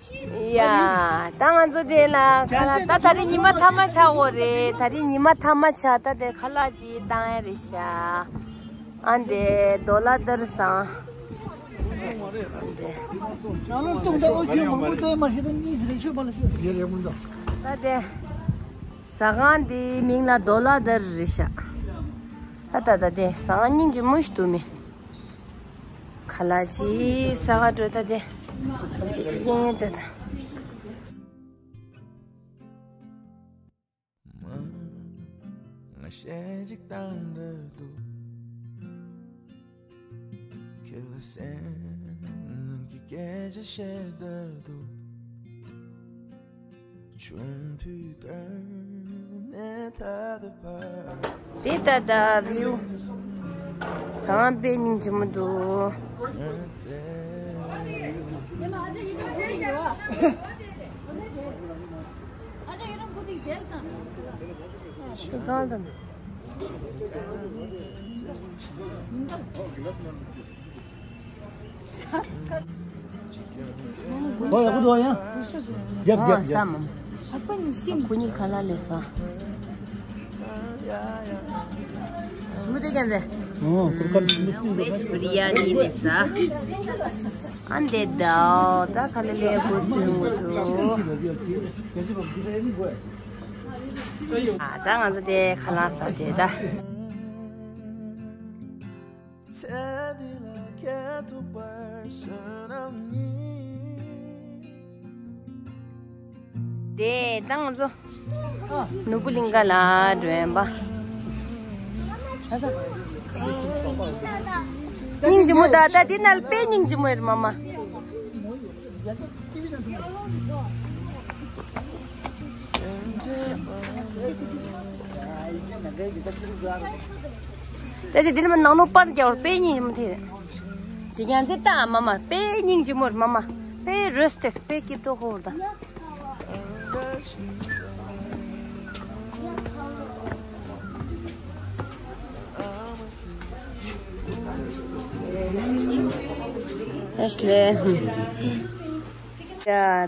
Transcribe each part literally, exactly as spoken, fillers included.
ཡ། ད་ང་ཚོ་དེ་ལ་ཁ་ལག་ད་ད་རེས་ཉི་མ་ཐ་མ་ཆགས་འོ་རེད། ད་རེས་ཉི་མ་ཐ་མ་ཆགས། ད་དེ་ཁ་ལག་ཅིག་བཏང་ཡ་རེད་ཤག་ཨ་འདི་རྡོ་ལ་དར་སང་། ད་དེ་ཟ་ཁང་དེའི་མིང་ལ་རྡོ་ལ་དར་རེད་ཤག་ད་ད་ད་དེ་ཟ་ཁང་སྙིང་རྗེ་མོ་ཞིག་འདུག་མི། ཁ་ལག་ཅིག་ཟ་ག་འགྲོ་ད་དེ། ཡིན་ད་ད། ང་གཞས་གཅིག་བཏང་འདོད་འདུག་ཁྱེད་ལ་སེམས་ནང་གི་སྐད་ཆ་བཤད་འདོད་འདུག་ཆུང་དུས་ཀ་ནས་ད་ལྟ་བར། དེ་ལྟ་ད་བིའུ། ཟ་ཁང་དཔེ་སྙིང་རྗེ་མོ་འདུག་ཤོད་གང་དང་། ཨོ་ཡག་པོ་འདུག་ཡ། རྒྱབ་རྒྱབ་རྒྱབ། ཁོ་གཉིས་ཁ་ལག་ལས་སོ། ཞིམ་པོ་འདུག་ཀྱང་ཟེར། ཨོ་ཁོ་ཁ་ལག་ཞིམ་པོ་འདུག་ཟེར། བེཇ་བི་རི་ཡ་ནི་ལས་སོ། ཨ་འདེ་ད་ད་ཁ་ལག་ལས་སྒོ་ཚུན་འོ་ཚུ། ཨ་ད་ང་ཚོ་དེ་ཁ་ལག་ཟ་དེ་ད། དེ་ད་ང་ཚོ་ནོར་བུ་གླིང་ག་ལ་འགྲོ་ཡིན་པ། སྙིང་རྗེ་མོ་ད་ད་འདི་ནང་དཔེ་སྙིང་རྗེ་མོ་ཡོད་མ་མ། ད་ཅི་འདི་ནི་མ་ནང་ནོ་པར་རྒྱག་པའི་སྙིང་རྗེ་མོ་དེ། དེ་ཀྱང་དེ་ལྟ་མ་མ་དཔེ་སྙིང་རྗེ་མོ་མ་མ་དཔེ་རོས་ཏེ་དཔེ་སྐྱིད་ཏོ་ཧོར་ད། ཨེ་ཤི་ལེ། ཡ་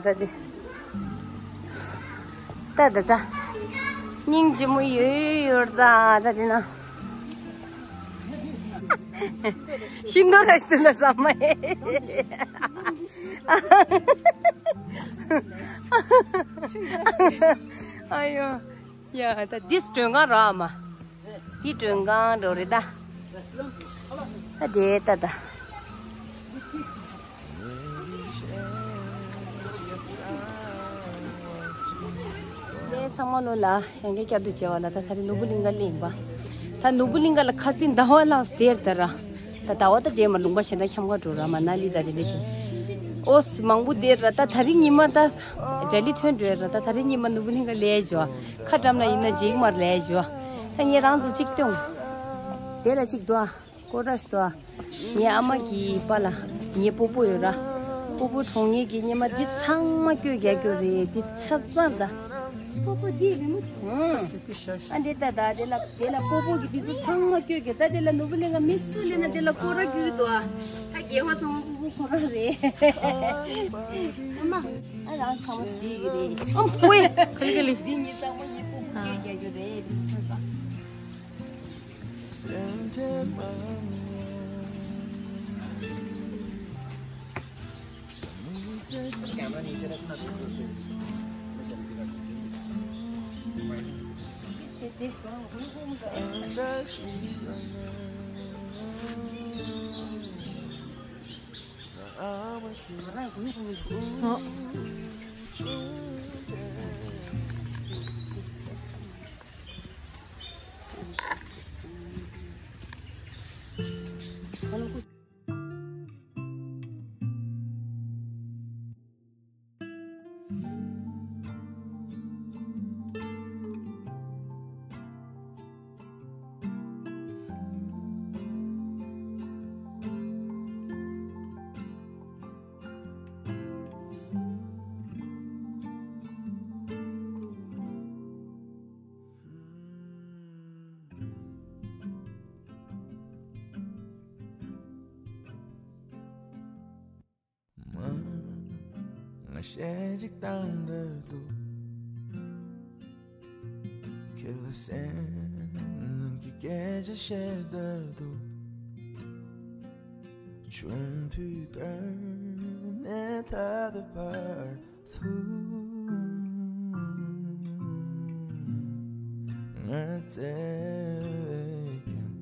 ད་དེ། ད་ད་ད། སྙིང་རྗེ་མོ་ཡོད་ཡོད་ད་ད་དེ་ན། ཤིང་ཏོག་ར་ཤི་ལ་ཟ་མ་ཨེ། ཨ་ཡོ། ཡ་ད་འདིས་མགྲོན་ཁང་ར་མ། འདི་མགྲོན་ཁང་འགྲོ་རེད་ད། ད་དེ་ད་ད། དེ་ཚང་མ་ལོ་ལ་ཡང་བསྐྱར་བསྐྱར་དུ་མཇལ་བ་ལ་ད་ད་རེས་ནོར་བུ་གླིང་ག་སླེབས་པ། ད་ནོར་བུ་གླིང་ག་ལ་ཁ་རྩང་ཟླ་བ་ལྷག་དེར་ད་ར། ད་ཟླ་བ་ད་དེ་མ་ལུང་པ་གཞན་དག་འཁྱམ་ག་འགྲོ་ར་མ་ན་ལི་ད་དེ་འདྲ་བཞིན། ཨོ་སི་མང་པོ་དེར་ར་ད་ད་རེས་ཉི་མ་ད། ལྡི་ལི་ཐོན་འགྲོ་ར་ད་ད་རེས་ཉི་མ་ནོར་བུ་གླིང་ག་སླེབས་འཇོ། ཁ་འགྲམ་ལ་ཡིན་ན་འཇིགས་མར་སླེབས་འཇོ། ད་ངས་རང་ཚོ་གཅིག་སྟོན། དེ་ལ་གཅིག་འདུག་ཨ། སྐོར་ར་ཞིག་འདུག་ཨ། ངའི་ཨ་མ་གི་པཱ་ལགས་ངའི་སྤོ་བོ་ཡོད་ར། སྤོ་བོ་གྲོངས་ངེས་ཀྱི་སྔོན་མ་འདི་ཚང་མ་བཀོད་རྒྱག་རྒྱུ་རེད། འདི་ཆ་ཚང་ད། སྤོ་བོ་འདི་རི་མོ་ཆེ། ཨ་འདི་ད་ད་དེ་ལ་དེ་ལ་སྤོ་བོ་གི་འདི་ཚོ་ཚང་མ་བཀོད་རྒྱུ་ད། དེ་ལ་ནོར་བུ་གླིང་ག་མི་སུ་སླེབས་ན་དེ་ལ་སྐོར་ར་རྒྱུ་གི་འདུག་ཨ། ད་རྒྱལ་བ་ཚང་མ་སྤོ་བོ་ཁོ་རང་རེད། ཨ་མ། ཨ་རང་ཚང་མ་ཟིག་གི་རེད། ཨ་མ་ཀུའི་ཁ་ལི་ཁ་ལི། འདི་གཉིས་ཚང་མ་ངའི་སྤོ་བོ་བཀོད་རྒྱག་རྒྱུ་རེད། འདི་ཚོ་ཚང་། ཞེ་གཅིག་བཏང་འདོད་འདུག་ཁྱེད་ལ་སེམས་ནང་གི་སྐད་ཆ་བཤད་འདོད་འདུག་ཆུང་དུས་སྐབས་ནས་ད་ལྟ་བར་དུ་ང་བཙལ་བས་ཀྱང་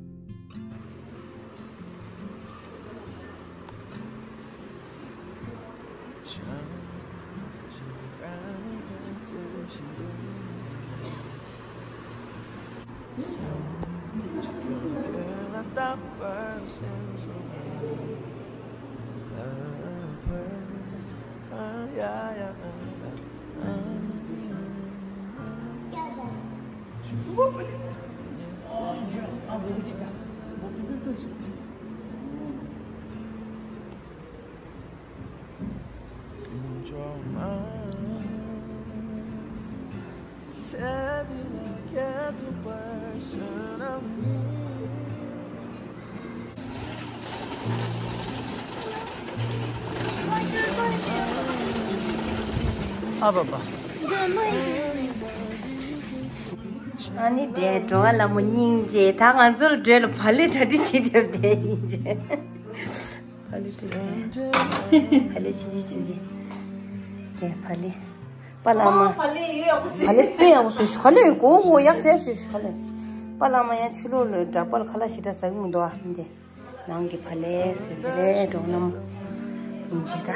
ཨ་བ་བ། ཨ་ནི་དེ་འགྲོ་བ་ལ་མོ་སྙིང་རྗེ། ད་ང་ཚོ་ལ་འགྲོས་ལ་བ་ལི་གྲ་སྒྲིག་བྱེད་དེར་བསྡད་ཡིན་ཅེ། ཕ་ལེ་ཕ་ལེ། ཕ་ལེ་ཕྱིན་ཅི་ཕྱིན་ཅི། དེ་ཕ་ལེ། པ་ལགས་མ། ཕ་ལེ་དཔེ་ཡག་པོ་བཟོས་ཤག་ཕ་ལེ་གོ་གོ་ཡག་བྱས་བཟོས་ཤག་ཕ་ལེ། པ་ལགས་མ་ཡང་ཕྱི་ལོགས་ལ་འདྲ་པར་ཁ་ལག་ཞེ་དྲག་ཟ་གི་མི་འདུག་ཨ། འདི་ནང་གི་ཕ་ལེ་བཟོས་པ་རེད་འགྲོ་ནམ་ཡིན་ཅི་ད།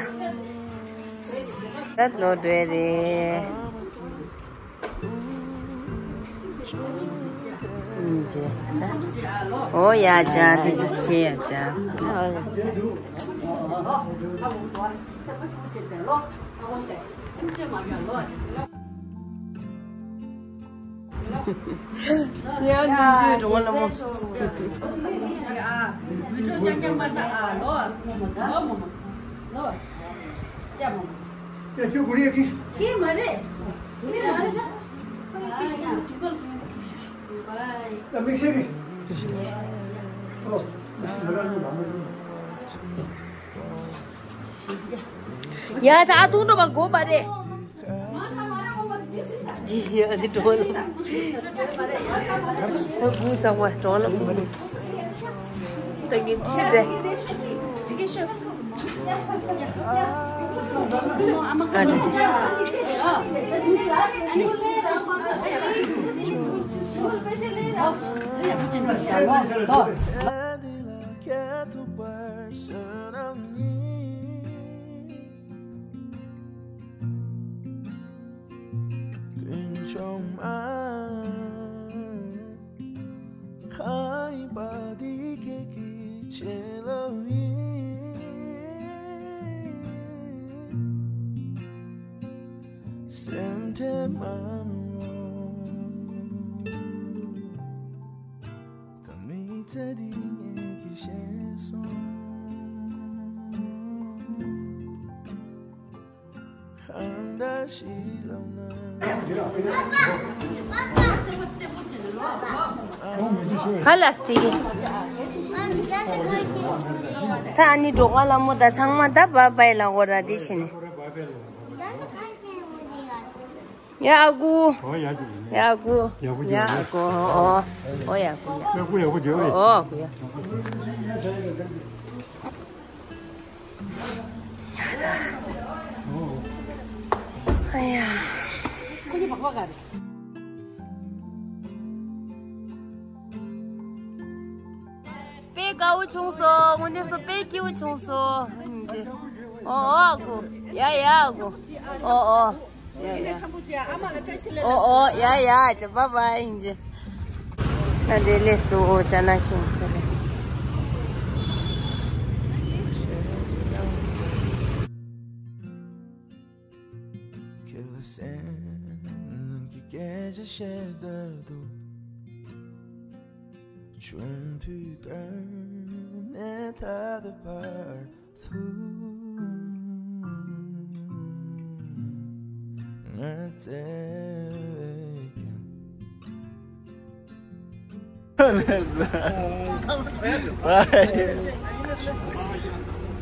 ད་ལོ་འདྲ་རེད། ཨོ་ཡ་ཅག་དེ་ཚོ་ཆེ་ཡ་ཅག་ཡ་ནི་འདི་རོང་ལ་མོ། ཡ་ཁྱོད་གུ་རེ་ཁྱི། ཁྱི་མ་རེད། ཁྱི་མ་རེད། ད་མིག་ཤེལ་གྱི། ཨོ། ཡ་ད་ཨ་ཐུང་འགྲོ་བ་དགོས་པ་རེད། འདི་ཡ་འདི་འགྲོ་ལ། ཨ་དགུ་ཚང་མ་འགྲོ་ལ་ཕུག་ནི། ད་གིན་ཁྱི་རེད། སེམས་ཁྲལ་མ་གནང་། ད་མི་ཚེ་འདི་ངེད་ཀྱིས་ཤེས་སོང་། གང་འདྲ་ཞིག་ལབ་ན། ཁ་ལ་སྟེ། ད་ཨ་ནི་འགྲོ་ག་ལ་མོ་ད་ཚང་མ་ད་བ་བའི་ལ་འོ་ར་དེ་བྱས་ནས། ཡ་ཨ་ཁུ། ཡ་ཨ་ཁུ། ཡ་ཨ་ཁུ། ཨོ་ཨོ་ཡ་ཨ་ཁུ་ཡ། ཡ་ཨ་ཁུ་ཡ་ཨ་ཁུ་ཡ། ཨོ་ཨ་ཁུ་ཡ། ཨ་ཡ། དཔེ་དགའ་བོ་བྱུང་སོང་། དངོས་གནས་སོ་དཔེ་སྐྱིད་པོ་བྱུང་སོང་། ཨོ་ཨོ་ཨ་ཁུ། ཡ་ཡ་ཨ་ཁུ། ཨོ་ཨོ། ཡ་ཡ། ཨོ་ཨོ་ཡ་ཡ་ཅེ་བ་བ་ཨིན་ཅེ། ང་དེ་ལས་སུ་ཨོ་ཅ་ན་ཁྱིམ་དེ་ལས། ཁྱེད་ལ་སེམས་ནང་གི་སྐད་ཆ་བཤད་འདོད་འདུག་ཆུང་དུས་སྐབས་ནས་ད་ལྟ་བར་དུ་ང་བཙལ་བས་ཀྱང་།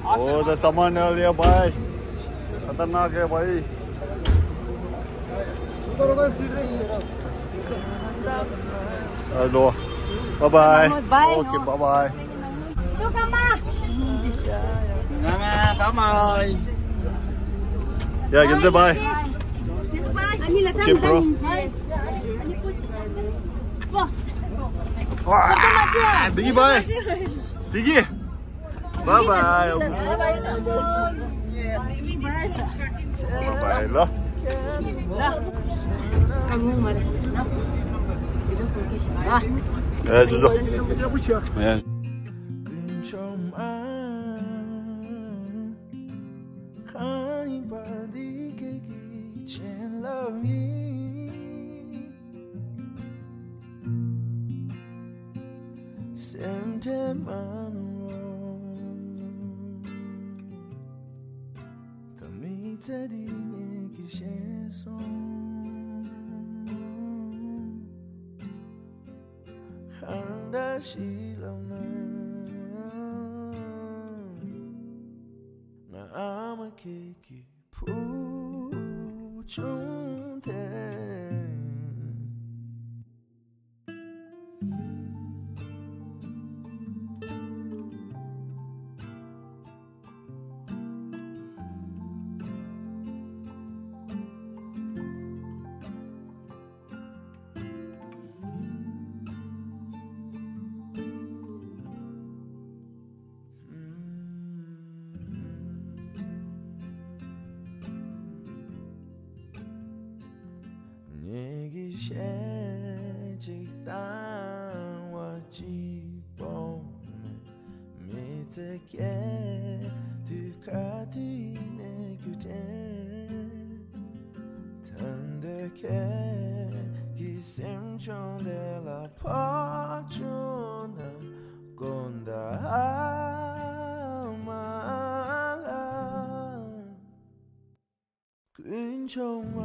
Oh, the someone earlier, bye. खतरनाक है भाई। Hello. Bye bye. Bye. Okay, bye bye. मामा, बाय बाय। या, गेल चाहिँ बाय। Okay, bro. वा, दिदी बाय। दिदी। Bye bye. बाय बाय ल। ए, जुजो। ए। སེམས་ཁྲལ་མ་གནང་རོགས། ད་མི་ཚེ་འདི་ངེད་ཀྱིས་ཤེས་སོང་། གང་འདྲ་ཞིག་ལབ་ན། ང་ཨ་མ་ཁྱེད་ཀྱི་བུ་ཆུང་དེ། ངེད་ཀྱིས་གཞས་གཅིག་བཏང་བ་གཅིག་པོ་མེད། མི་ཚེ་སྐྱེལ་དུས་ག་དུས་ཡིན་ནས་རྒྱུ་དྲན། ད་འདོད་ཁྱེད་ཀྱི་སེམས་ཆུང་དེ་ལ་ཕོག་བྱུང་ན། དགོངས་དག་ཨ་མ་ལགས། ཀུན་འབྱུང་མ།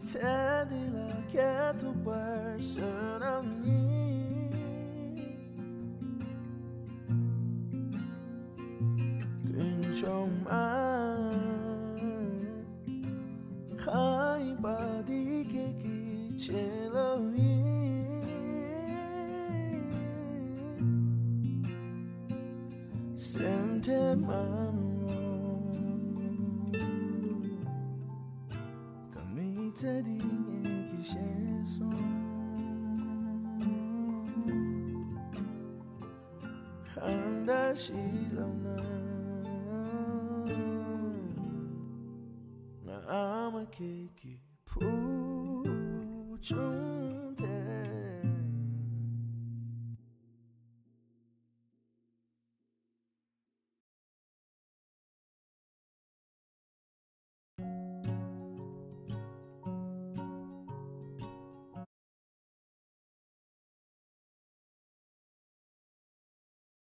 ཚེ་འདི་ལ་ཁྱེད་ཐུག་པར་བསོད་ནམས་ཡིན། ཀུན་འབྱུང་མ། གང་ཡིན་པ་འདི་ཁྱེད་ཀྱི་བྱིན་རླབས་ཡིན། སེམས་ཁྲལ་མ་གནང་རོགས། ད་མི་ཚེ་འདི་ངེད་ཀྱིས་ཤེས་སོང་། གང་འདྲ་ཞིག་ལབ་ན། ང་ཨ་མ་ཁྱེད་ཀྱི་བུ་ཆུང་